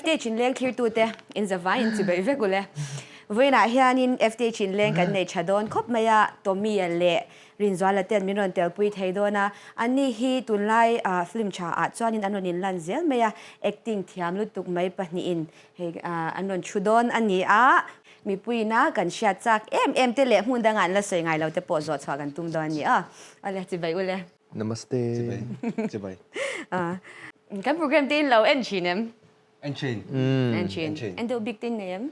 FTH inleng thlirtute inzavai inchibei vek ule. Vawiinah hianin FTH inleng kan nei tha dawn khawp mai a, Tommy-a leh Rinzuala ten min rawn telpui thei dawn a. Anni hi tunlai film tha ah chuanin an rawn inlan zel mai a, acting thiam lutuk mai pahnihin hei an rawn thu dawn a ni a. Mipuiina kan hriat chak em em te leh hmun dangah an la sawi ngai lo te pawh zawh chhuah kan tum dawn a ni a. Awle, chibai ule. Namaste. Chibai, chibai. Kan program te in lo en thin em? En thin. En thin. En deuh bik te in nei em?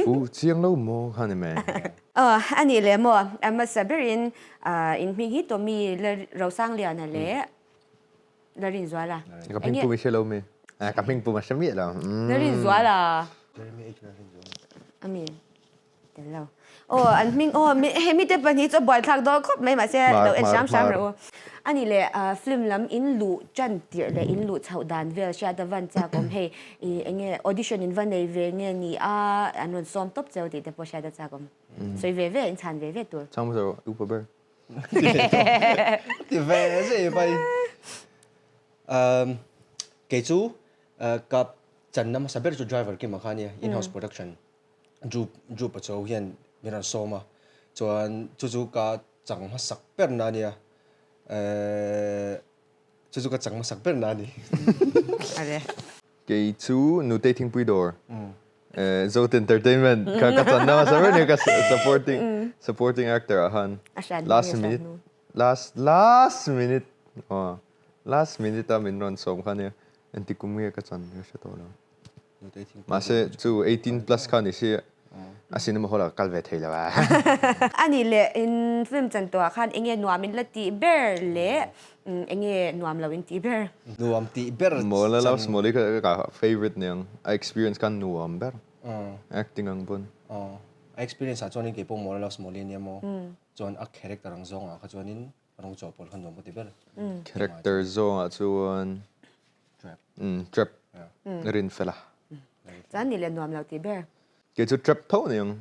Fu chiang lo maw kha ni mai. Aw, a nih leh maw? A hmasa berin in hming hi Tommy Rosangliana leh Larinzuala. Ka hming pum i hre lo mi? Ka hming pum a hre miah lo. Larinzuala. Jeremy H. Larinzuala. Ami tel lo. Aw, an hming aw he mite pahnih chu a buaithlak dawn khawp mai mahse lo en hram hram rawh u. Ani leh film lam in luh tan tirh leh in luh chhoh dan vel hriat a van chak awm hei i enge audition in va nei ve nge ni a an rawn sawm tawp cheu tih te pawh hriat a chak awm. Sawi ve ve in chhan ve ve tur. Chang hmasa rawh upa ber. Ti ve zui pai. Kei chu ka channa hmasa ber chu driver Kima kha ania in-house production. Ju Ju Pachuau hian min rawn sawm a, chuan chu chu ka chang hmasak ber na a nia, ehh chu chu ka chang hmasak ber na a ni. Are. Kei chu Nutei Thingpui Dawr, ehh Zote Entertainment kha ka channa hmasa ber nia ka supporting supporting actor ah khan last minute last last minute aw last minute a min rawn sawm kha nia engti kum nge ka chan ka hre tawh lo. Mahse chu 18 plus kha ni si a cinema hall ah ka kal ve thei lo a. Ani leh in film chan tawh ah khan enge nuam in la tih ber leh enge nuam lo in tih ber? Nuam tih ber chan. Mawla love small hi ka favourite niang a experience khan nuam ber acting ang pawn. A experience ah chuanin keipawh Mawla love small hi ania maw chuan a character ang zawng ah kha chuanin rawng chaw pawl kha nuam ka ti ber. Character zawng ah chuan Trap. Trap rin fel a. Chuan ni leh nuam lo ti ber. Kei chu trap tho ni ang.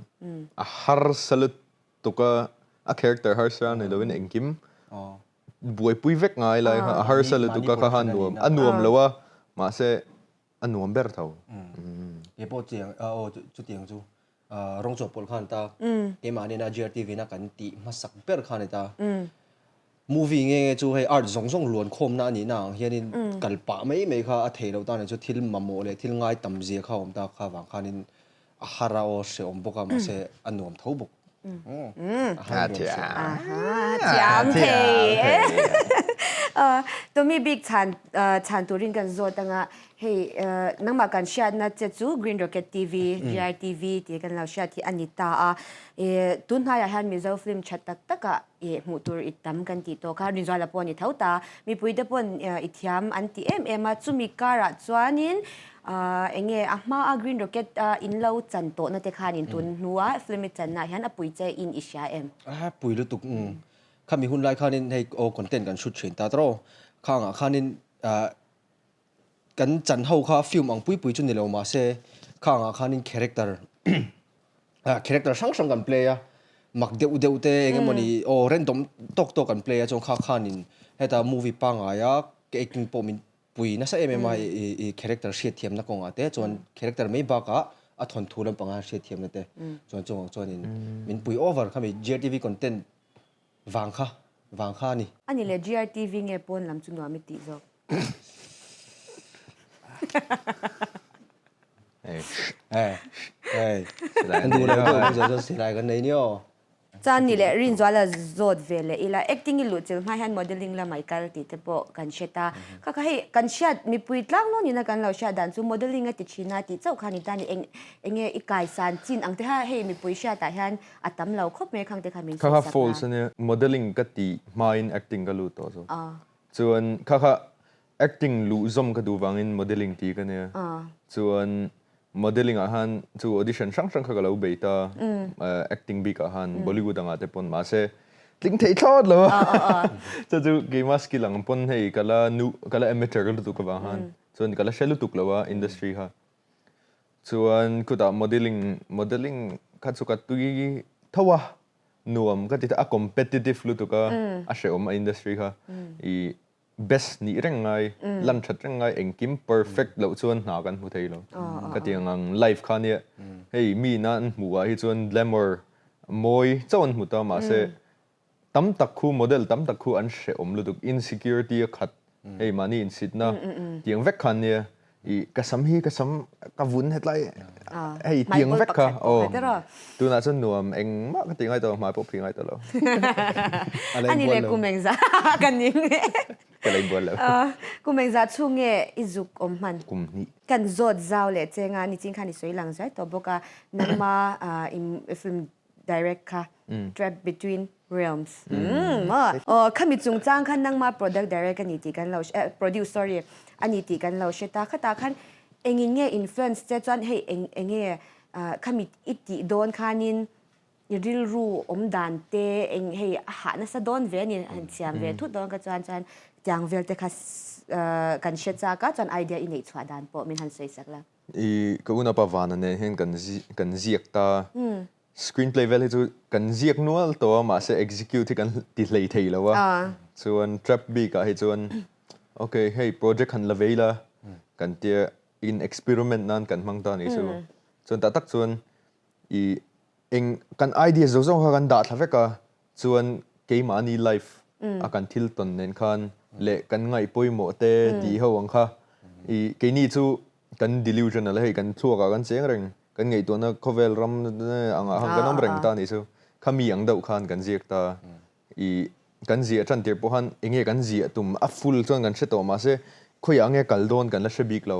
A harsa lutuk a, a character harsa a ni lovin engkim buaipui vek ngai lai kha a harsa lutuk a kha kha nuam a nuam lo a mahse a nuam ber tho. Kei pawh chiang aw chutiang chu rawng chaw pawlh khan ta keimah nena GRTV na kan tih hmasak ber kha ni ta. Movie nge nge chu hei art zawng zawng luan khawmna a nihna ang hianin kal pah mai mai kha a thei loh tan chu thil mamawh leh thil ngai tam zia kha a awm ta kha vang khanin a har a aw hrehawm bawk a mahse a nuam tho bawk. A har nuam hrehawm. Thiam thei e. Tommy bik chhan chhan turin kan zawt anga hei nangmah kan hriatna che chu Green Rocket TV, GRTV tih kan lo hriat hi a ni ta a. Tun hnaiah hian Mizo film tha tak takah I hmuh tur i tam kan tih tawh kha Rinzuala pawh a ni tho ta. Mipuite pawn i thiam an ti em em a, chumi karah chuanin eng nge a hmaa Green Rocket a in lo chan tawhna te khanin tun hnua film i channaah hian a pui che in i hria em? A pui lutuk umm. Khami hun lai khanin hei aw content kan shoot thin ta tawh khangah khanin kan chan ho kha film ang pui pui chu ni lo mahse khangah khanin character character hrang hrang kan play a mak deuh deuh te eng emawni aw random tawk tawk kan play a chuan kha khanin heta movie pangngai a ka acting pawh min pui nasa em em a i character hriatthiamna kawngah te chuan character mai bakah a thawnthu lampanga hriatthiamna te chuan chungah chuanin min pui over khami GRTV content vang kha vang kha a ni. A ni le GRTV nge pawn lam chu nuam i tih zawk. Chuan ni leh Rinzuala zawt ve leh ila acting i luh chilh hma hian modelling lamah i kal tih te pawh kan hre ta. Kha kha hei kan hriat mipui tlang nawn ina kan lo hriat dan chu modelling a ti thin a tih chauh kha ni ta ni eng enge i kaisan chin ang te kha hei mipui hriatah hian a tam lo khawp mai khang te kha min Kha kha false ania modelling ka tih hmain acting ka lut tawh zawk. Chuan kha kha acting luh zawm ka duh vangin modelling tih ka nia. Chuan modelling ah khan chu audition hrang hrang kha ka lo bei ta acting bik ah khan Bollywood angah te pawn mahse tling thei thlawt lo a. Chu chu keimah skill ang pawn hei ka la nu ka la amateur lutuk avang khan chuan ka la hre lutuk lo a industry kha. Chuan khutah modelling modelling kha chu ka tui tho a. Nuam ka ti ta, a competitive lutuk a, a hrehawm a industry kha i Best nih reng ngai, lan that reng ngai, engkim perfect loh chuan hna kan hmu thei lo. Ka ti ang ang life kha nia hei mi ina an hmuh ah hi chuan glamour mawi chauh an hmu ta mahse tam tak khu model tam tak khu an hrehawm lutuk insecurity a khat hei mahni insitna tiang vek khan nia I ka sam hi ka sam ka vun hetlai hei tiang vek kha aw tunah chuan nuam engmah ka ti ngai tawh lo hmai pawh phih ngai tawh lo. Ani le kum engzah ka ning e. Ka lei bual lo. Kum engzah chhung nge i zuk awm hman? Kum hnih. Kan zawt zau leh cheng a nichin khan i sawi lang zai tawh bawk a nangma i film direct kha Trap Between Realms maw aw khami chungchang khan nangma product direct a ni tih kan lo eh produce sorry a ni tih kan lo hre ta khatah khan engin nge influence che chuan hei eng eng nge khami i tih dawn khanin i rilru awm dan te eng hei a hah nasa dawn ve a ni han siam ve thut dawn kha chuan chuan tiang vel te kha kan hre chak a chuan idea i neih chhuah dan pawh min han sawi sak la. I ka unapa Vana nen hian kan kan ziak ta. Screenplay vel hi chu kan ziak nual tawh a mahse execute hi kan ti hlei thei lo a. Chuan trap bik ah hi chuan ok hei project han la vei la kan tia in experiment nan kan hmang ta a nih chu. Chuan tah tak chuan i eng kan idea zawng zawng kha kan dah thla vek a chuan keimahni life a kan thil tawn nen khan leh kan ngaih pawimawh te tih ho ang kha i keini chu kan delusional hei kan thluak ah kan cheng reng kan ngaihtuahna khawvel ram angah khan kan awm reng ta nih chu khami ang deuh khan kan ziak ta i kan ziah tan tir pawh khan enge kan ziah tum a full chuan kan hre tawh mahse khawiah nge kal dawn kan la hre bik lo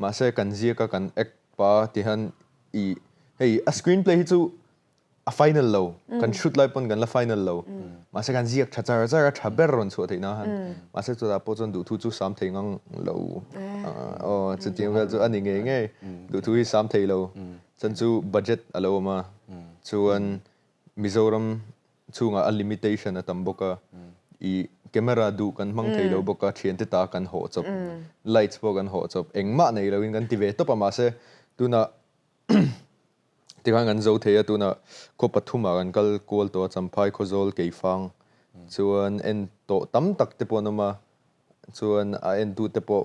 mahse kan ziak a kan act pa ti hian i hei a screenplay hi chu a final lo kan shoot lai pawn kan la final lo mahse kan ziak tha char char a tha ber rawn chhuah theih na han mahse chutah pawh chuan duhthu chu sam thei ngang lo aw chutiang vel chu a ni ngei ngei duhthu hi sam thei lo chuan chu budget a lo awm a chuan Mizoram chhungah a limitation a tam bawk a i camera duh kan hmang thei lo bawk a thiante ta kan hawh chawp lights pawh kan hawh chawp engmah nei lo in kan ti ve tawp a mahse tunah Tikhan kan zo thei a, tunah khaw pathumah kan kal kual tawh a, Champhai Khawzawl Keifang chuan en tawh tam tak te pawh an awm a, chuan a entute pawh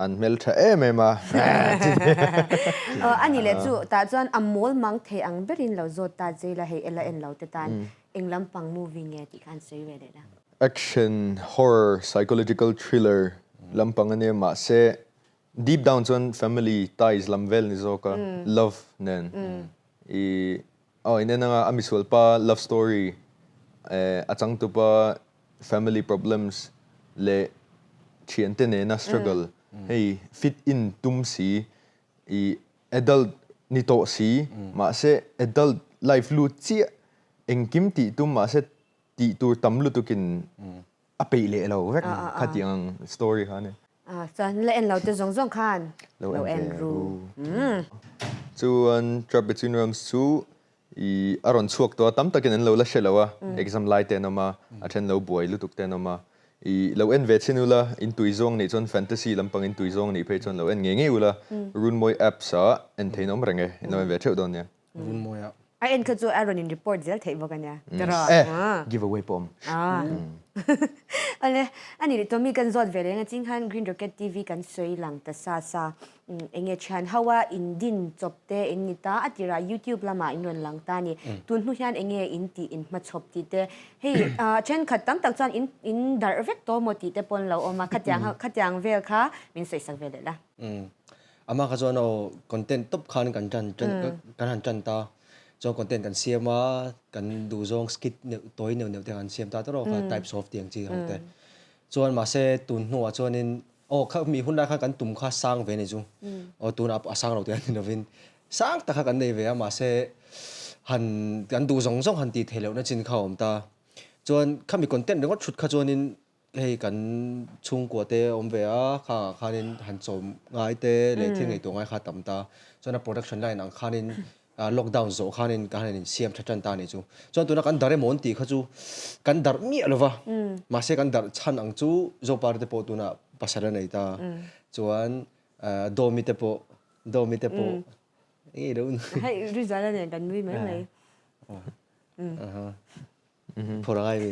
an hmeltha em em a. Aw a ni leh chu tah chuan a mawl mang thei ang berin lo zawt ta che ila hei ela en lo te tan eng lampang movie nge tih kha an sawi ve leh la. Action, horror, psychological thriller lampang a nia mahse Deep down chuan family ties lam vel ni zawk a, love nen i aw in en anga a misual pa love story eh a changtupa family problems leh thiante nena struggle hei fit in tum si i adult ni tawh si mahse adult life lut chiah engkim tih tum mahse tih tur tam lutukin A peih leh lo vek kha tih ang story kha a ni. Chuan la en lo te zawng zawng khan lo en ru. Chuan Trap Between Realms chu i a rawn chhuak tawh a, tam takin an lo la hre lo a, exam lai te an awm a, a then lo buai lutuk te an awm a. I lo en ve chhin ula, in tui zawng nih chuan fantasy lampang in tui zawng nih phei chuan lo en ngei ngei ula, Runmawi apps ah en thein awm reng e, in lo en ve theuh dawn nia. Runmawi ah. A en kha chu a rawn in report zel theih bawk a nia. Tiraw? Eh, give away pawh awm. Awle, a ni Tommy kan zawt ve reng a ching khan Green Rocket TV kan sawi lang ta sa sa. Eng nge thian ho a in din chawp te in ni ta a tirah YouTube lamah in rawn lang ta a ni. Tun hnu hian eng nge in tih in hmachhawp tih te. Hei thenkhat tam tak chuan in in darh vek tawh maw tih te pawh an lo awm a khatiang khatiang vel kha min sawi sak ve leh la. Amah kha chuan aw content tawp khan kan tan kan han tan ta chuan content kan siam a kan duhzawng skit neuh tawi neuh neuh te kan siam ta tawrh kha types of tih ang chi ho te chuan mahse tun hnuah chuanin aw kha mi hun lai khan kan tum kha sang ve a ni chu aw tunah a sang lo tih a ni lovin sang tak kha kan nei ve a mahse han kan duh zawng zawng han tih theih lohna chin kha a awm ta chuan khami content ringawt thut kha chuanin Hei kan chhungkua te awm ve a, khangah khanin han chawm ngai te leh thil ngaihtuah ngai kha a tam ta. Chuan a production line ang khanin lockdown zawh khanin ka han insiam tha tan ta a nih chu. Chuan tuna kan darh emaw an tih kha chu kan darh miah lo va, mahse kan darh chhan ang chu Zopari te pawh tunah pasal a nei ta. Chuan Dawmi te pawh, Dawmi te pawh eng nge lo. Hei Rizal a nen kan nui mai mai. Phawrh a ngai mi.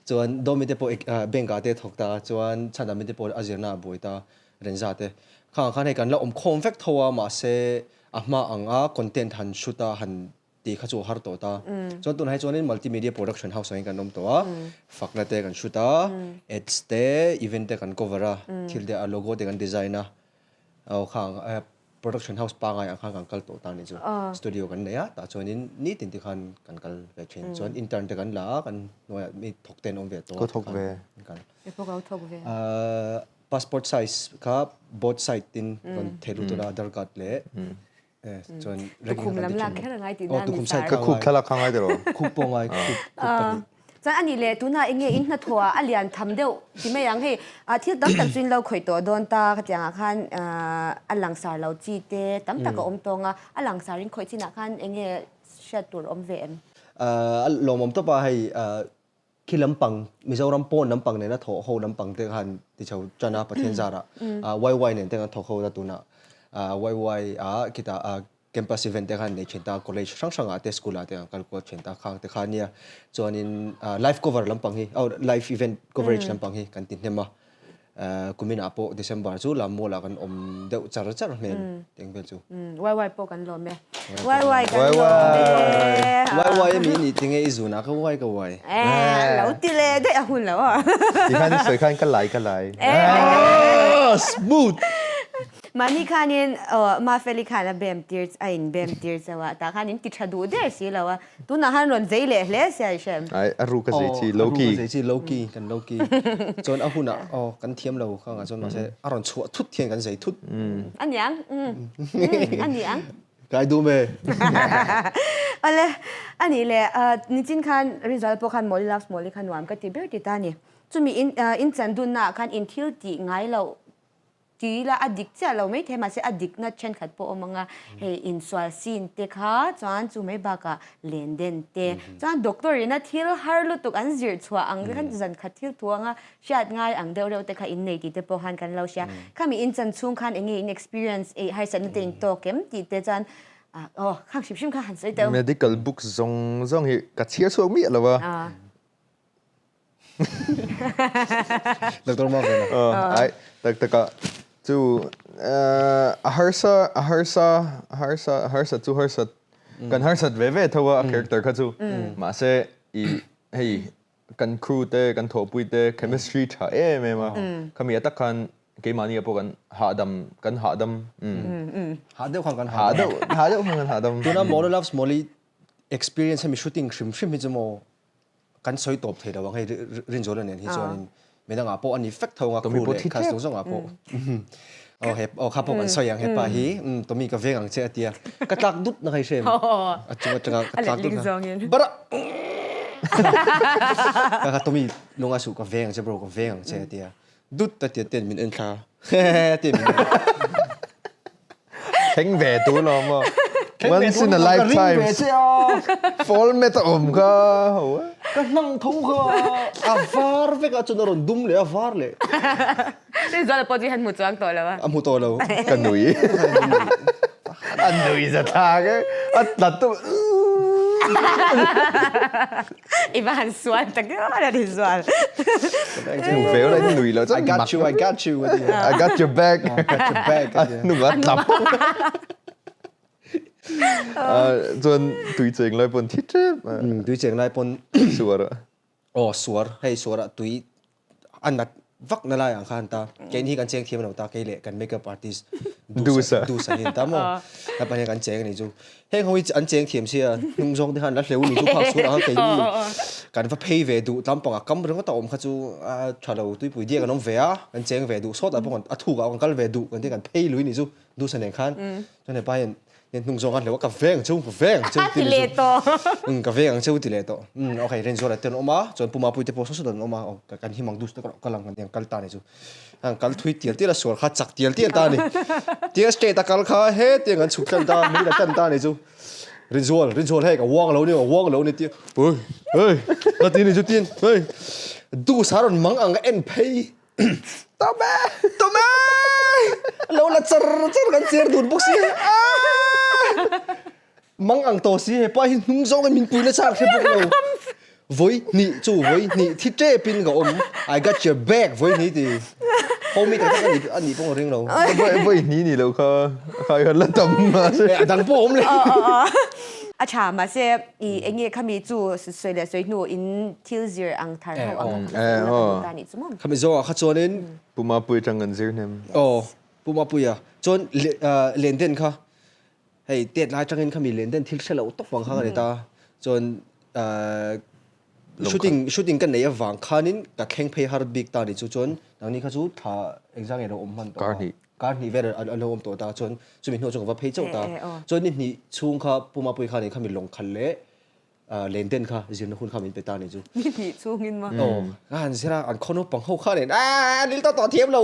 Chuan Dawmi te pawh bank ah te a thawk ta a, chuan Chhandami te pawh a zirna ah a buai ta, Renza te. Khangah khan hei kan la awm khawm vek tho a, mahse a hma ang a content han shoot a han tih kha chu a har tawh ta. Chuan tunah hi chuanin multimedia production house angin kan awm tawh a, fakna te kan shoot a, ads te, event te kan cover a, thil te a logo te kan design a, aw khang production house pangai ang khan kan kal tawh ta ni chu. Studio kan nei a, tah chuanin nitin te khan kan kal ve thin. Chuan intern te kan la a, kan hnuaiah mi thawk te an awm ve tawh a. Ka thawk ve. Ka thawk ve. Passport size kha both side tin rawn thei lut ula, Aadhar card leh Chuan tukhum lam lak kher a ngai tih na ni sar. Ka khup thlalak kha ngai tiraw? Khup pawh ngai, khup pahnih. Chuan a nih leh tunah eng nge in hnathawh ah a lian tham deuh ti mai ang hei thil tam tak chu in lo khawih tawh dawn ta khatiang ah khan a langsar lo chi te tam tak a awm tawng a, a langsar in khawih chinah khan eng nge hriat tur awm ve em? A lawmawm tawp a hei Khi lampang, Mizoram pawn lampang nena thawh ho lampang te khan ti chho tan a Pathian zarah YY nen te kan thawk ho ta tunah YY ah khitah campus event te khan nei thin ta college hrang hrangah te school ah te kan kal kual thin ta khang te kha nia chuanin live cover lampang hi oh live event coverage lampang hi kan ti hnem a. Kuminah pawh December chu Lammualah kan awm deuh char char hmel teng vel chu. YY pawh kan lawm e. YY kan lawm e. YY ami nih tinge i zunah ka Y ka Y. Eh lo ti leh daih a hun lo a. Tikhan i sawi khan ka lai ka lai. Smooth. Mahni khanin Mafeli khan a bem tir a in bem tir chauh a tah khan in ti tha duh der si lo a. Tunah han rawn zei leh hle sia i hrem. Ai, a ruk a zei chi, low key. A ruk a zei chi, low key, kan low key. Chuan a hunah aw kan thiam lo kha ngah chuan mahse a rawn chhuah thut hian kan zei thut. A niang, umm, a niang. Kai dum e. Awle, a nih leh nichin khan Rizal pawh khan Molly loves Molly kha nuam ka ti ber ti ta a ni. Chumi in in chan dunnaah khan in thil tih ngai loh Ti ila a dik chiah lo maithei mahse a dikna thenkhat pawh awm ang a, hei insual scene te kha chuan chu mai bakah len den te chuan doctor ina thil har lutuk an zirh chhuah ang te khan zan khat thil thu anga hriat ngai ang deuh reuh te kha in nei tih te pawh khan kan lo hria. Khami in chan chhung khan eng nge in experience ei harsatna te in tawk em tih te chuan aw khang hrim hrim kha han sawi teuh. Medical books zawng zawng hi ka chhiar chhuak miah lo a. Doctor ma ve na. Ai tak tak a chu a harsa a harsa a harsa a harsa chu harsat kan harsat ve ve tho a character kha chu mahse i hei kan crew te kan thawhpui te chemistry tha em em a khami atak khan keimahni ah pawh kan hahdam kan hahdam hah deuh khan kan hahdam hah deuh khan kan hahdam tuna Molly Loves Molly experience hemi shooting hrim hrim hi chu maw kan sawi tawp thei lo ang hei Rinzuala nen hi chuanin midangah pawh a ni fek tho ang a crew leh cast zawng zawngah pawh aw he aw kha pawh kan sawi ang hepa hi Tommy ka veng ang che a tia ka tlak dut na kha i hrem a chung atanga ka tlak dut na bara ka kha Tommy lunga suh ka veng ang che bro ka veng ang che a tia dut a tia ten min en thla hehehe min Thleng ve tu lo maw? Once in a lifetime. Fall met a awm kha ho a. Ka hnang tho kha a var vek a chuan a rawn dum leh a var leh. Rinzuala pawh chu i han hmu chuang tawh lo a. A hmu tawh lo. Ka nui. A nui za thlak e. A tla tu. I va han sual tak em a Rinzual. Hmu ve ula i nui lo chuan I got you, I got you. I got your back. I got your back. A hnung a tlap. Chuan tui cheng lai pawn thi tep. Tui cheng lai pawn suar a. Aw suar, hei suar ah tui a nat vak na lai ang kha an ta. Keini hi kan cheng thiam lo ta, kei leh kan makeup artist Dusa. Dusa hi an ta maw. Hepa hian kan cheng a nih chu. Heng ho hi an cheng thiam sia, hnung zawng te khan la hleu ni chu phak sual ang kha keini kan va phei ve duh tlampang a kam ringawt a awm kha chu a tha lo tuipui diak an awm ve a, kan cheng ve duh sawtah pawh a thukah kan kal ve duh kan tia kan phei lui ni chu Dusa nen khan. Chuan hepa hian Nen hnung zawng a hleuh a, ka veng ang cheu, ka veng ang cheu ti leh tawh. Umm ka veng ang cheu ti leh tawh. Umm okay Rinzuala te an awm a, chuan Pu Mapuii te pawh saw sawt an awm a, aw kan him ang dus te ka lang an kal ta ni chu. An kal thui tial tial a, sual kha chak tial tial ta a ni. Tia straight a kal kha hetiang an chhuk tlan ta, min la tlan ta ni chu. Rinzual, Rinzual hei ka uang lo ni, ka uang lo ni tia, oi oi ka ti ni chu tin, hei dus a rawn mang ang ka en phei. Tome! Tome! Lo la char char kan cher dun bawk si. Mang ang to si hepa hi hnung zawng in min pui na char hre bawk lo. Vawi hnih chu vawi hnih thi tep in ka awm I got your back vawi hnih ti homie tak tak a nih pawh ka ring lo. Vawi hnih ni lo kha kha i la tam mahse. A dang pawh awm leh. A tha mahse i enge khami chu sawi leh sawi hnu in thil zir ang thar ho ang kha kha duh ta nih chu maw. Khami zawngah kha chuanin. Pu Mapuia tang kan zir hnem. Aw Pu Mapuia chuan len den kha Hei tet lai atangin khami len den thil hre loh tawp vang kha ka ni ta. Chuan shooting shooting ka nei avang khanin ka thleng phei har bik ta ni chu chuan nangni kha chu thla engzah nge lo awm hman tawh a. Kar hnih vel a lo awm tawh ta chuan chumi hnuah chuan ka va phei chauh ta. Chuan ni hnih chhung kha Pu Mapuii khanin khami lawng khalh leh len den kha zirna hun kha min pe ta ni chu. Ni hnih chungin maw? Aw, ka han zir a, an khaw naupang ho kha nen aaa nil tawh tawh thiam lo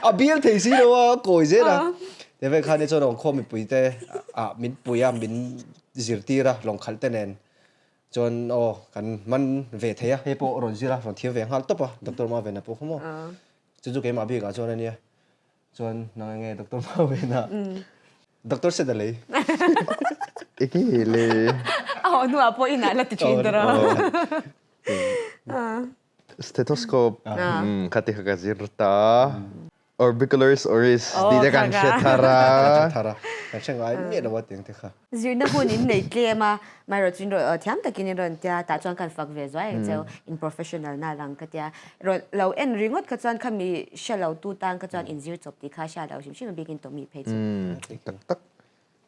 a bial thei si lo a, kawi zel a. Ti vel khan chuan awng khaw mipui te ah min pui a, min zirtir a lawng khalh te nen chuan aw kan man ve thei a, hei pawh rawn zir a, rawn thiam ve nghal tawp a, Doctor Mavena pawh kha maw. Chu chu keimah bikah chuan a nia. Chuan nang enge Doctor Mawina? Doctor set a lei. Enge le? A haw hnuah pawh inah la ti thin ta rawh. Stethoscope kha ti kha ka zir ta. Orbicularis oris tih te kan hre thar a. Kan hre thar a. Kan hre ngai miah lo a tiang te kha. Zirna hun in nei tlem a, amaherawh chu in rawn thiam takin in rawn tia, tah chuan kan fak ve zuai ang cheu, in professional na lang ka tia. Rawn lo en ringawt kha chuan khami hre lo tu tan kha chuan in zir chawp tih kha hria lo hrim hrim a bikin Tommy phei chu. Tak tak.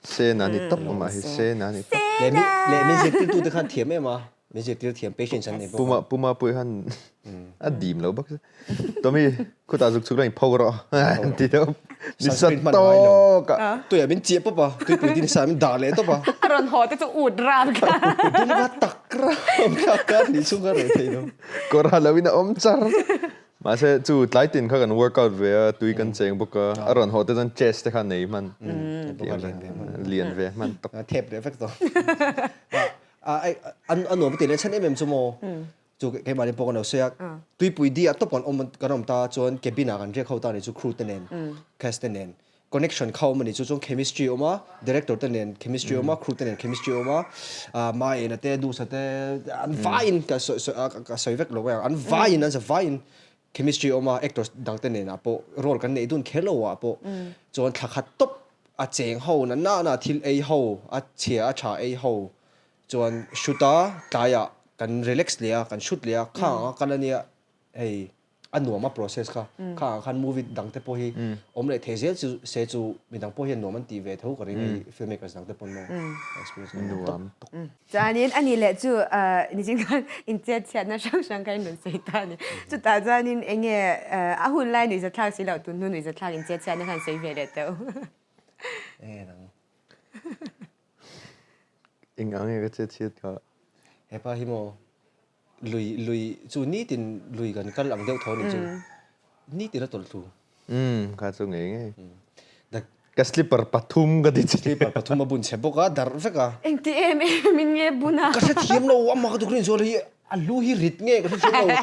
Sena ni tawp awm ah hi, Sena ni tawp. Leh min zirtirtu te khan thiam em a, min zirtir thiam patience an nei bawk a. Puma Puma pawh hian a dim lo bawk. Tommy khutah zuk chhuk lang in pho rawh an ti deuh. Ni sa tawk a. Tuiah min chiah pawp a, tuipui din sa min dah leh tawp a. A rawn haw te chu ut ram kha. Dum kha tak ram kha kar ni chung ka reh thei lo. Kawr ha lo in a awm char. Mahse chu tlai tin kha kan workout ve a, tui kan cheng bawk a, a rawn haw te chuan chest te kha nei hman. Lian ve hman tawp. A thep leh vek tawh. A nuam ti leh chhan em em chu maw? Chu keimahni pawh kan lo sawi a, tuipui di ah tawp kan awm kan awm ta chuan cabin ah kan riak ho ta ni chu crew te nen, cast te nen. Connection kha awm a ni chu chuan chemistry a awm a, director te nen chemistry a awm a, crew te nen chemistry a awm a, ah Maena te Dusa te an vaiin ka sawi sawi ka sawi vek lo ang an vaiin an za vaiin chemistry a awm a actors dang te nen ah pawh role kan neih dun kher lo ah pawh chuan thla khat tawp a cheng ho na nana thil ei ho a chhia a tha ei ho chuan shoot a tlaiah kan relax leh a kan shoot leh a khang anga kal ania hei a nuam a process kha kha ang khan movie dang te pawh hi awm leh thei zel chu se chu midang pawh hian nuam an tih ve tho ka ring hei filmmakers dang te pawn maw experience kan nuam tuk Chuanin ani leh chu nichin khan inchet chhiatna hrang hrang kha in rawn sawi ta a ni. Chutah chuanin enge a hun lai nuihzathlak si loh tun hnu nuihzathlak inchet chhiatna khan sawi ve leh teuh. Enge nang? Eng ang nge ka chet chhiat kha? Hepa hi maw Lui lui chu nitin lui kan kal ang deuh tho ni chu. Nitin a tawlh thlu. Umm kha chu ngei ngei. Ka slipper pathum ka ti che. Slipper pathum a bun chhe bawk a, darh vek a. Engti em em in nge bun a? Ka hrethiam lo, amah ka dukrin zual hi a lu hi rit nge ka hrethiam lo.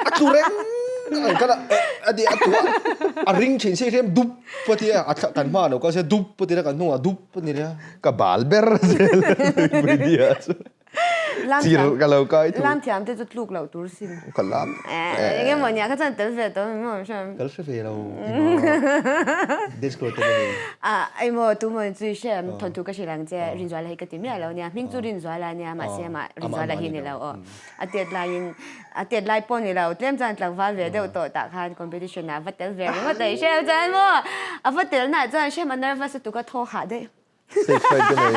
A tlu reng ang kal a, a ti a tu a, a ring thin si hriam dup a ti a, a thla kan hmaah lo kal se dup a ti a, kan hnungah dup a ni nia. Ka bal ber zel a ni chu. Chir ka lo kai thu. Lam thiam te chu tluk loh tur sin. Ka lam. Enge maw nia ka chuan tel ve tawh maw hriam. Kal hre ve lo. Dance crew te ni. A ai maw tu maw chu hre am thawnthu ka hrilh ang che Rinzuala hi ka ti miah lo nia hming chu Rinzuala nia mahse amah Rinzuala hi ni lo aw. A tet laiin a tet lai pawh ni lo tlem chuan tlangval ve deuh tawh tah khan competition ah va tel ve ringawt a i hre chuan maw a va tel naah chuan hriam a nervous lutuk a thaw hah daih. Stage fright ka nei.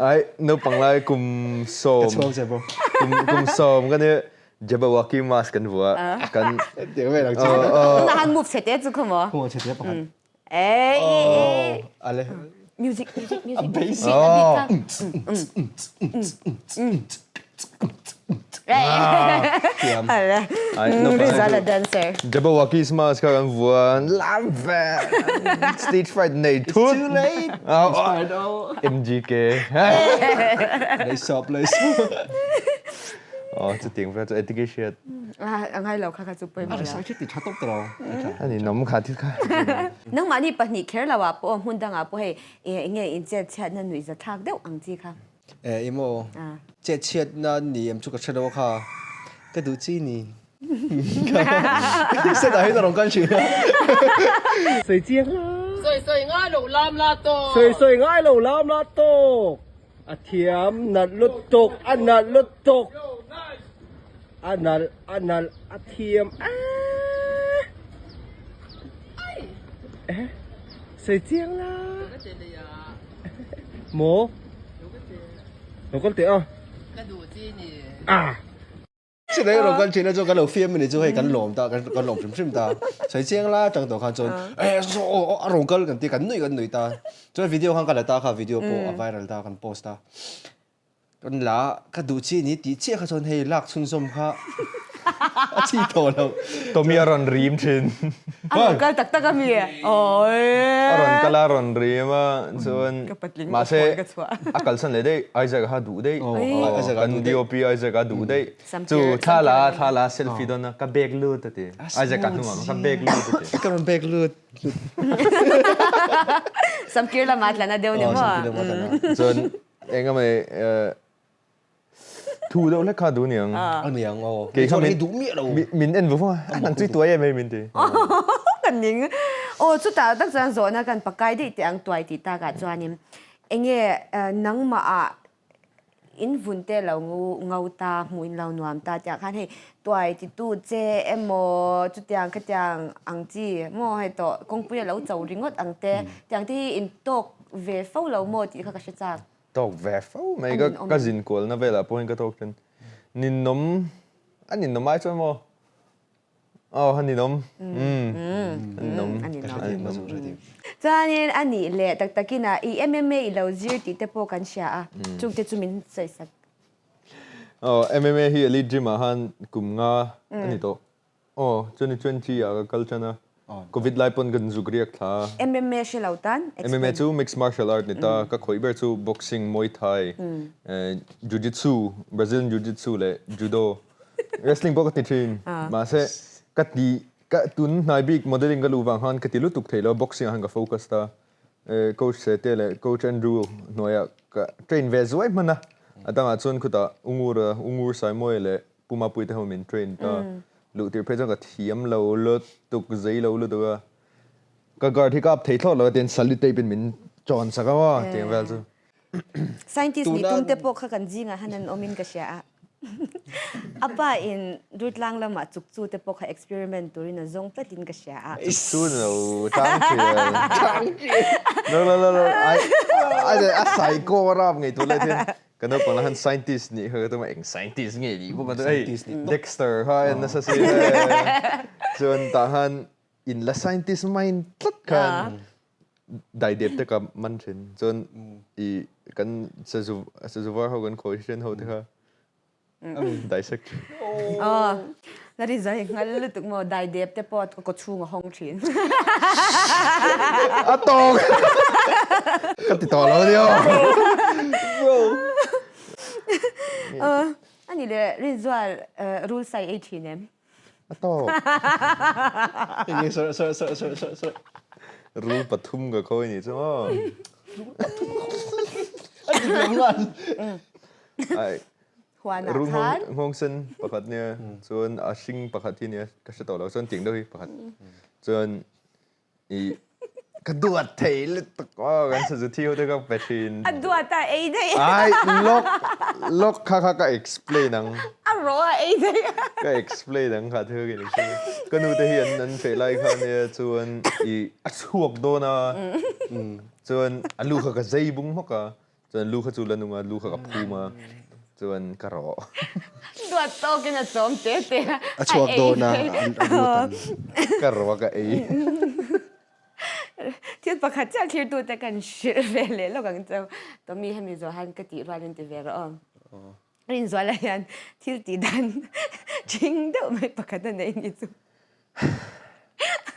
Ai, naupang lai kum sawm. Ka chhuang che bawk. Kum kum sawm ka ni Jabberwocky mask kan vua. Kan Tiang vel ang chi. Tuna han move chhe te chu khaw maw? Khaw chhe te pakhat. Ei. Ale. Music music music. A basic. A beat kha. Thiam. Ale. Ai, naupang lai Rizal a chu dancer. Jabberwocky mask kha kan vua. Lam ve. Stage fright nei thut. It's too late. Oh, oh. MGK. Lei sawp lei sawp. Oh, chutiang vel chu eticket hriat. A ngai lo kha kha chu pawimawh lo. A research hi ti tha tawp tawh lo. Ani nawm kha thil kha. Nangmahni pahnih kher lo ah pawh hmun dangah pawh hei enge in chet chhiatna nuihza thlak deuh ang chi kha. Eh emaw chet chhiatna ni em chu ka hre lo a kha ka duh chi ni. Set ah hian a rawn kal thin a. Sawi chiang la. Sawi sawi ngai lo lam la tawk. Sawi sawi ngai lo lam la tawk. A thiam nalh lutuk a nalh lutuk. A nalh a nalh a thiam eeh. Eh sawi chiang la. Maw? Lo kal teh a. Ka duh chi ni. Ah. Chulai rawn kal thin a chu kan lo fiam a ni chu hei kan lawm ta kan lawm hrim hrim ta. Sawi chiang la atang tawh khan chuan eh saw aw aw a rawn kal kan ti kan nui kan nui ta. Chuan video khan ka la ta kha video pawh a viral ta kan post ta. Kan la ka duh chi ni tih chiah kha chuan hei lak chhunzawm kha a chi tawh lo. Tommy a rawn rim thin. A rawn kal tak tak a mi? Awii. A rawn kal a rawn rim a chuan mahse a kalsan leh daih Isaac a kha duh daih kan DOP Isaac a duh daih chu thla la thla la selfie dawn a ka bag lut a ti Isaac a hnungah ka bag lut a ti. Ka rawn bag lut. Samkir lamah tlan a deuh ni maw? Chuan eng emaw Thu deuh hlek kha duh niang. A niang aw. Kei kha min duh miah lo. Min en vawng a, a nang chui tuai em hei min ti. Ka ning. Aw chutah tak chuan zawhna kan pakai daih teh ang tuai tih takah chuanin enge nangmah ah in vun te lo ngo ta hmuh in lo nuam ta tih ah khan hei tuai titu che emaw chutiang khatiang ang chi maw hei tawh kawngpui a lo cho ringawt ang te tiang te hi in tawk ve fo lo maw tih kha ka hre chak. Tawk ve fo mai ka ka zin kualna velah pawh hian ka tawk thin. Ninawm a ninawm ai chuan maw? Aw a ninawm umm a ninawm a ninawm. Chuanin a nih leh tak takin a i MMA i lo zir tih te pawh kan hria a chungte chu min sawi sak. Aw MMA hi Elite Gym ah khan kum nga a ni tawh. Aw, 2020 ah ka kal tan a, Covid lai pawn kan zuk riak thla a. MMA hre lo tan explain. MMA chu mixed martial art ni ta, ka khawih ber chu boxing, Muay Thai, Jiu-Jitsu, Brazilian Jiu-Jitsu leh Judo. Wrestling pawh ka ti thin, mahse ka ti ka tun hnai bik modeling ka luh vang khan ka ti lutuk thei lo, boxing ah khan ka focus ta. Coach Sete leh Coach Andrew hnuaiah ka train ve zuai hman a, a dangah chuan khutah Ungur Ungur Saimawia leh Pu Mapuite ho min train ta. Luh tir phei chuan ka thiam lo lutuk, zei lo lutuk a. Ka guard hi ka up thei thlawt lo a tiin salute tape in min chawn sak a maw tiang vel chu. Scientist nih tum te pawh kha kan zingah han an awmin ka hria a. A pa in Durtlang lamah chukchu te pawh kha experiment turin a zawng tlatin ka hria a. Chukchu ni lo, tangtial. Tangtial. No no no no, ai a psycho a rap ngei tur lai hian Ka naupang lah khan scientist nih kha ka tum a, eng scientist nge nih bawk a hei Dexter kha en nasa si chuan tah khan in la scientist mind tlat khan daidep te ka man thin chuan i kan sazu sazu var ho kan khawi hrian ho te kha dissect Aw la ri zai nghal lutuk maw daidep te pawh ka kawchhung a hawng thin. A tawk! Ka ti tawh lo nia. Bro. A ni le Rinzual rul sai ei thin em? A tawk. Enge sir sir sir sir sir sir. Rul pathum ka khawi ni chu maw. Rul pathum a dik lo nghal. Ai. Huanah Rul khan. nghawng sen pakhat nia chuan a hring pakhat hi nia ka hre tawh lo chuan tiang deuh hi pakhat chuan i ka duat thei lutuk aw kan sazu thi ho te ka pe thin. A duat a ei daih. Ai lawk lawk kha kha ka explain ang. A rawh a ei daih. Ka explain ang kha thil ka ni ka nu te hi an an feh lai kha nia chuan i a chhuak dawn a chuan a lu kha ka zei bung hmawk a Chuan lu kha chu la nung a, lu kha ka phum a, chuan ka rawh. Duat tawkin a chawm te te a. A chhuak dawn a, a lut ang. Ka rawh a ka ei. Thil pakhat chiah thlirtute kan hrilh ve leh lawk ang cheu. Tommy hemi zawh han ka tih rualin ti ve rawh aw. Rinzuala hian thil tih dan ṭhing deuh mai pakhat a nei ni chu.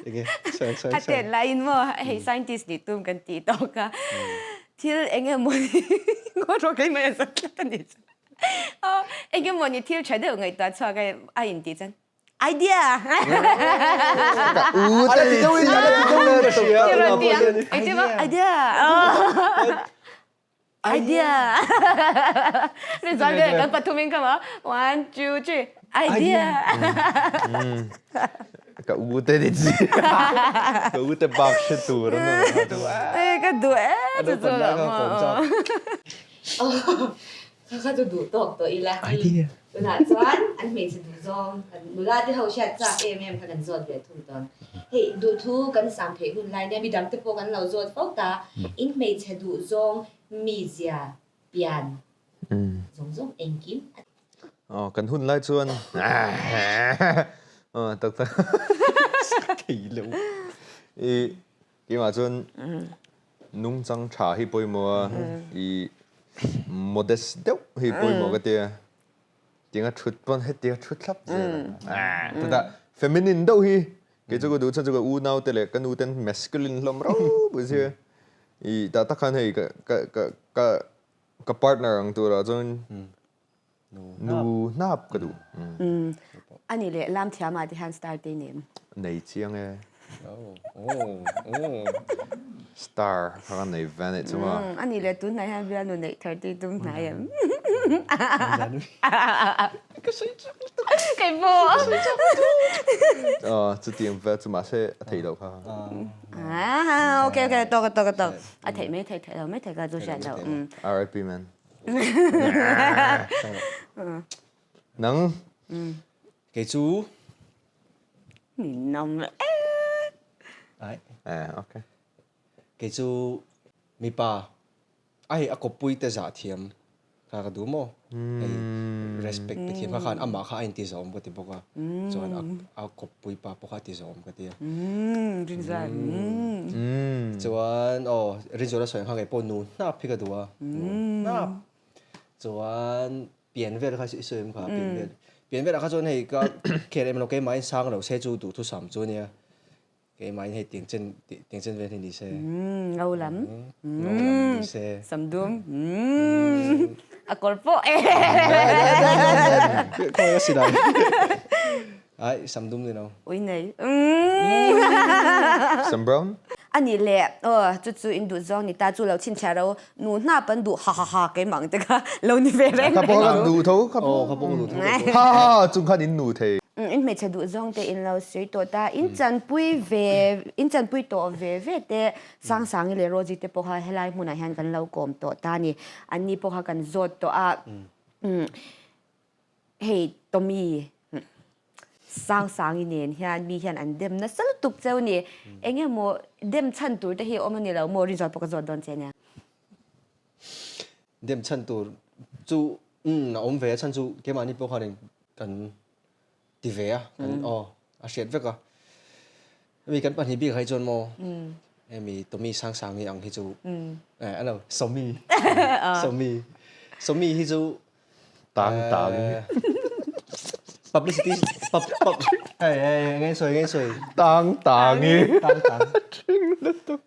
Enge? Sawi sawi A sawi. tet laiin maw hei scientist nih tum kan tih tawk a. Thil eng emaw ni ngaw rawh keimah hian zat tlat a ni chu. Aw eng emaw ni thil ṭha deuh ngaihtuah chhuak a a intih chuan idea! Ka u A la ti deuhin a la ti deuhin ka hria. Ti rawn ti a, engtin maw idea! Idea! Rinzual ve kan pathumin ka ma one two three idea! Ka u te ni chi ka u te bak hre tur an awm a duh e ka duh e chu chu la ma kha kha chu duh tawk tawh ila idea tunah chuan an hmeichhe duh zawng kan nula te ho hriat chak em em kha kan zawt ve thung tawn hei duhthu kan sam theih hun lai nia midang te pawh kan lo zawt fo ta in hmeichhe duh zawng mizia pian zawng zawng engkim a Aw kan hun lai chuan aw tak tak thei lo i keimah chuan nungchang tha hi pawimawh a i modest deuh hi pawimawh ka tia tinga thut pawn hetia thut thlap zel a chutah feminine deuh hi kei chu ka duh chuan chu ka unau te leh ka nu ten masculine hlawm rau pawh sia i tah tak khan hei ka ka ka ka partner ang turah chuan nu hnap ka duh. Ani leh lam thiam ah te hian star te nem. Nei chiang e. Star kha ka nei ve anih chu ma. Ani leh tunhnai hian bialnu neih thar tih tum hnai em. Ka sawi chak lutuk. Kei pawh. Ka sawi chak lutuk. Aw chutiang vel chu mahse a theih loh kha. Ah okay okay tawk a tawk a tawk. A theih mai thei theih lo mai thei ka chu hriat loh. RIP man. Nang. Kei chu. Min nawm e. Ai. Eh okay. Kei chu mipa A hei a kawppui te zah thiam kha ka duh maw? Hei respect pe thiam kha khan amah kha a inti zawm ka ti bawk a, chuan a kawppui pa pawh kha a ti zawm ka ti a. Chuan aw Rinzuala sawi ang kha kei pawh nu hnap hi ka duh a, nu hnap. Chuan pian vel kha i sawi em kha pian vel. Pian velah kha chuan hei ka khel em lo keimahin sang lo se chu duhthusam chu ania. Keimahin hei tiang chen tiang chen vel hi ni se. Ngo lam. Ngo lam ni se. Samdum. A kawr pawh e. Khawi ka silai. Ai samdum ni lo. Ui nei. Sam brown. Ani le aw chu chu in duh zawng ni ta chu lo chhinchhiah ro nu hnap an duh ha ha ha keimah ang te kha lo ni ve reng reng. Kha pawh kan duh tho kha pawh. Kha pawh kan duh tho. Ha ha ha chung khan in nu thei. In hmeichhe duh zawng te in lo sawi tawh ta, in chanpui ve, in chanpui tawh ve ve te Sangsangi leh Rosie te pawh kha helai hmunah hian kan lo kawm tawh ta a ni. Anni pawh kha kan zawt tawh a, hei Tommy Sangsangi nen hian mi hian an dem nasa lutuk cheu ni. Eng emaw dem chhan tur te hi a awm a ni lo maw Rinzual pawh ka zawt dawn che nia. Dem chhan tur chu a awm ve a chhan chu keimahni pawh khanin kan ti ve a kan aw a hriat vek a hemi kan pahnih bik ah hi chuan maw hemi Tommy Sangsangi ang hi chu eh a lo Sawmi Sawmi Sawmi hi chu tang tang publicity pub pub hei hei nge sawi nge sawi tang tangi tang tang thing lutuk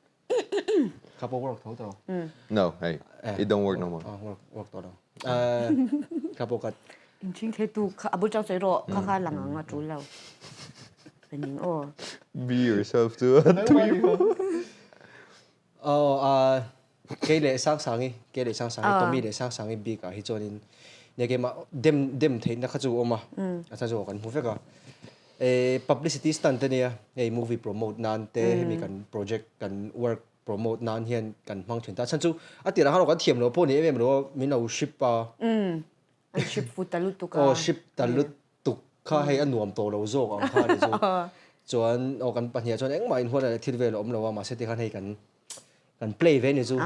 kha pawh work tho tawh no hey it don't work no more work work tawh lo kha pawh ka Inchhing thei tu kha a bul chang sawi rawh kha kha lang ang a tul lo ka ning aw. Be yourself chu a tui maw. Aw a kei leh Sangsangi kei leh Sangsangi Tommy leh Sangsangi bik ah hi chuanin nia keimah dem dem theihna kha chu a awm a a chhan chu kan hmu vek a eh publicity stunt ania hei movie promote nan te hemi kan project kan work promote nan hian kan hmang thin ta a chhan chu a tirah khan kan thiam lo pawh ni em em lo a min lo ship a. An ship fu ta lutuk a. Aw ship ta lutuk kha hei a nuam tawh lo zawk ang kha ni chu. Chuan aw kan pahnih ah chuan engmah inhuat leh thil vel a awm lo a mahse tikhan hei kan kan play ve ni chu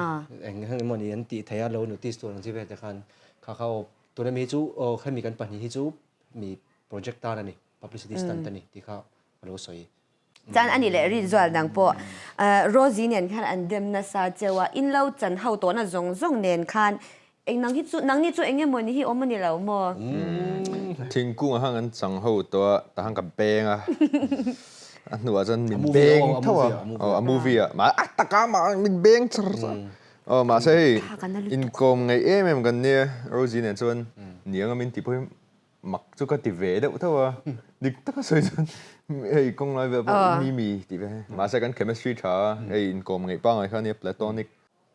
eng emaw ni an tih theih a lo notice tur ang chi vel te khan kha kha aw tuna mi hi chu aw hemi kan pahnih hi chu mi project tan a ni publicity stunt a ni tih kha ka lo sawi. Chuan ani leh Rinzual dang pawh Rosie nen khan an dem nasa cheu a, in lo chan ho tawhna zawng zawng nen khan eng nang hi chu nangni chu eng emaw ni hi awm a ni lo maw? Thingkung ah khan kan chang ho tawh a, tah khan ka beng a, a hnuah chuan min beng tho a, aw a movie ah mahse a taka mah min beng char char a, aw mahse hei inkawm ngaih em em kan nia Rosie nen chuan niang a min tih pawh hi Mak chu ka ti ve deuh tho a, dik taka sawi chuan hei kawng lai vel pawh mi mi tih ve. Mahse kan chemistry tha a, hei inkawm ngeih pangngai kha ania platonic.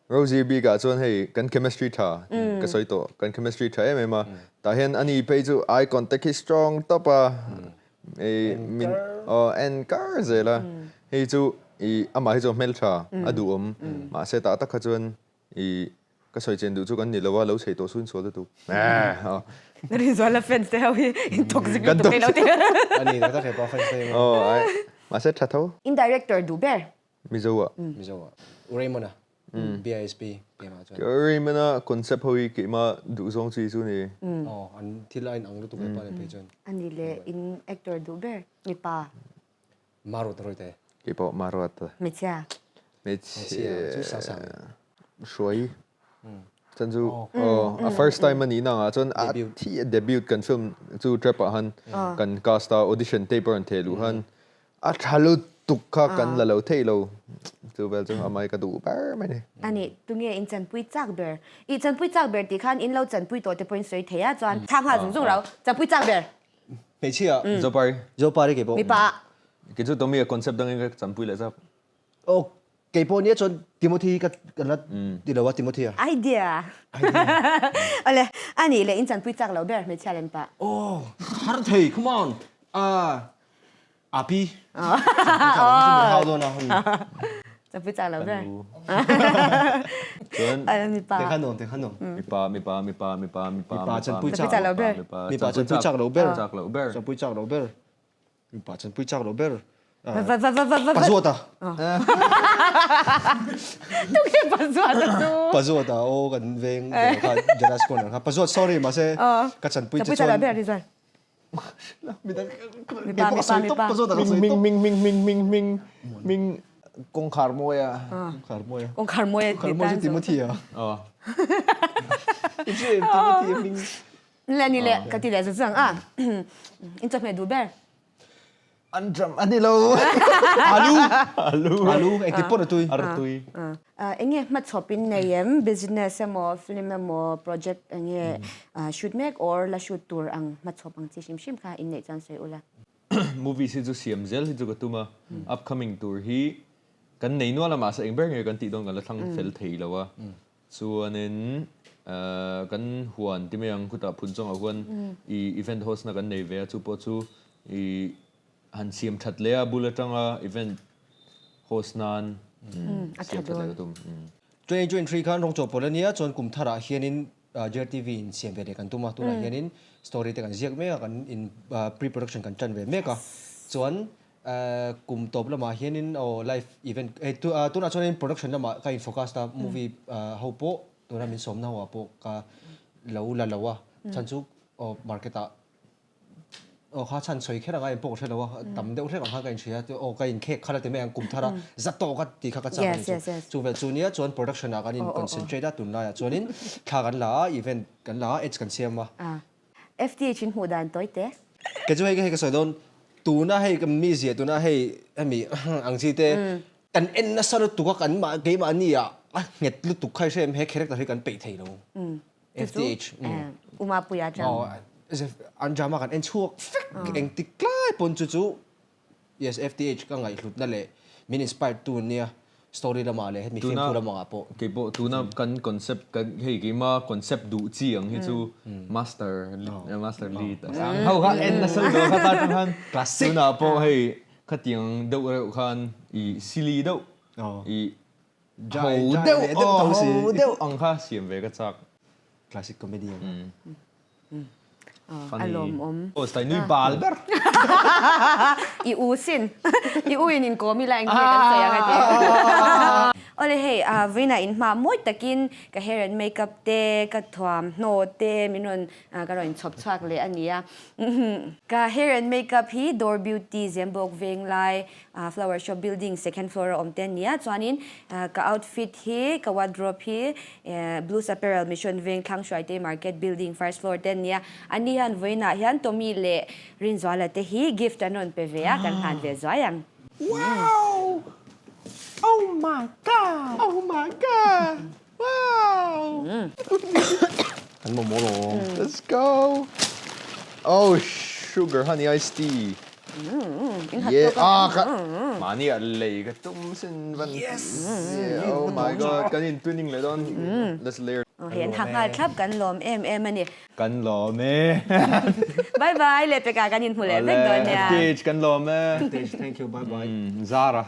Rosie bikah chuan hei kan chemistry tha ka sawi tawh, kan chemistry tha em em a, tah hian ani phei chu eye contact hi strong tawp a, i min aw en kar zel a, hei chu i amah hi chu a hmeltha a duhawm, mahse tah tak kha chuan i ka sawi chen duh chu kan ni lo a, lo chei tawh sun sual lutuk aw. Rinzuala fans te ho hi in toxic lutuk ei lo te. Ani tak tak hepa fans te hi. Aw ai mahse tha tho. In director duh ber. Mizo ah. Mizo ah. U Raymond a. BISP keimah chuan. Raymond a concept ho hi keimah duh zawng chi chu ni. Aw an thil a inang lutuk hepa leh phei chuan. Ani leh in actor duh ber mipa. Maruat Rawite. Keipawh Maruat. Hmeichhia. Hmeichhia chu sang sang. Hruai. Chan chu aw a first time a nih na angah chuan a thi a debut kan film chu trap ah khan kan cast a audition tape a rawn theh luh khan a tha lutuk kha kan la lo theih lo chu vel chu amai ka duh ber mai ni. Ani tunge in chanpui chak ber? I chanpui chak ber tih khan in lo chanpui tawh te pawhin sawi thei a chuan thang nghal zung zung lo chanpui chak ber. Hmeichhia. Zopari. Zopari kei pawh. Mipa. Kei chu Tommy a concept dangin ka chanpui leh zap. Aw kei pawh nia chuan Timothy ka kan la ti lo a Timothy a. Idea. Awle ani leh in chanpui chak lo ber hmeichhia lem pah. Aw har thei come on ah Api. Chanpui chak lo chu min hau dawn a. Chanpui chak lo ber. Chuan mipa. Tengkha nuam tengkha nuam. Mipa mipa mipa mipa mipa mipa chanpui chak lo ber. Mipa chanpui chak lo ber. Chak lo ber. Chanpui chak lo ber. Mipa chanpui chak lo ber. Va va va va va. Pazuata. Tunge Pazuata chu? Pazuata aw kan veng kha Jaras corner kha. Pazuat sorry mahse ka chanpui che chuan. Chanpui chak lo ber. Mipa mipa mipa. Pazuata ka sawi tawp. Ming ming ming ming ming ming kawngkhar mawi a. Kawngkhar mawi a. Kawngkhar mawi a. Kawngkhar mawi chu Timothy a. Aw. Timothy hming. Le ni le ka ti leh zut zang a in chawhmeh duh ber. An drum a ni lo. Alu. Alu. Alu engti pawh na tui. Ar tui. Enge hmachhawp in nei em business emaw film emaw project enge shoot mek or la shoot tur ang hmachhawp ang chi hrim hrim kha in neih chuan sawi ula. Movies hi chu siam zel hi chu ka tum a upcoming tur hi kan nei nual a mahse eng ber nge kan tih dawn kan la thlang fel thei lo a. Chuanin kan huan ti mai ang khutah phun chungah huan i event host na kan nei ve a, chu pawh chu i han siam that leh a bul atanga event host nan siam that leh ka tum. 2023 khan rawng chawhpawlh a nia, chuan kum tharah hianin JRTV in siam ve leh kan tum a, tunah hianin story te kan ziak mek a, kan in pre-production kan tan ve mek a, chuan Kum tawp lamah hianin aw live event eh tunah chuanin production lamah ka in focus ta movie ho pawh tuna min sawmna ho ah pawh ka lo la lo a chhan chu aw market ah aw kha chhan sawi kher anga in pawh ka hre lo a tam deuh hlek ang khan ka in hria aw ka in khek khat a ti mai ang kum thar a za tawk a tih kha ka chak a ni chu chu vel chu nia chuan production ah kan in concentrate a tunlaiah chuanin thla kan la a event kan la a ads kan siam a. FTH in hmuh dan tawi te. Kei chu hei hei ka sawi dawn, tuna hei ka mizia tuna hei hemi ang chi te kan en nasa lutuk a kan mah keimahni ah a nghet lutuk kha i hre em he character hi kan peih thei lo FTH Umapuia chang. An drama kan en chhuak vek engtik tlai pawn chu chu Yes, FTH ka ngaihhlutna leh min inspired tu ania story lamah leh hemi fimkhur lamah pawh. Kei pawh tuna kan concept kan hei keima concept duh chi ang hi chu master master lead a sang ho kha en nasa lutuk kha ta tang khan Classic. tunah pawh hei khatiang deuh reuh khan i silly deuh i ho deuh ho deuh ang kha siam ve ka chak. Classic comedy ang. A lawmawm. Aw stai nui bal ber. I u sin. I u in inkawm ila eng nge kan sawi ang a ti. Awle hei vawiinah in hma mawi takin ka hair and makeup te, ka thuamhnaw te min rawn ka rawn inchhawp chhuak leh a ni a. Ka hair and makeup hi Door Beauty Zembawk Venglai Flower Shop building second floor a awm te a ni a. Chuanin ka outfit hi ka wardrobe hi Blues Apparel Mission Veng thlang Hruaitei Market Building first floor te an nia. Anni hian vawiinah hian Tommy leh Rinzuala te hi gift an rawn pe ve a, kan hlan ve zuai ang. Wow! Oh my God! Oh my God! Wow! Kan mamawh lo. Let's go! Oh sugar honey iced tea. Yeah ah ka mahni ah lei ka tum sin van yes oh my god kan in twinning leh dawn let's layer Hei an ha nghal thlap kan lawm em em a ni. Kan lawm e. Bye bye leh pekah kan inhmu leh vek dawn nia. FTH kan lawm e. FTH thank you bye bye. Zara.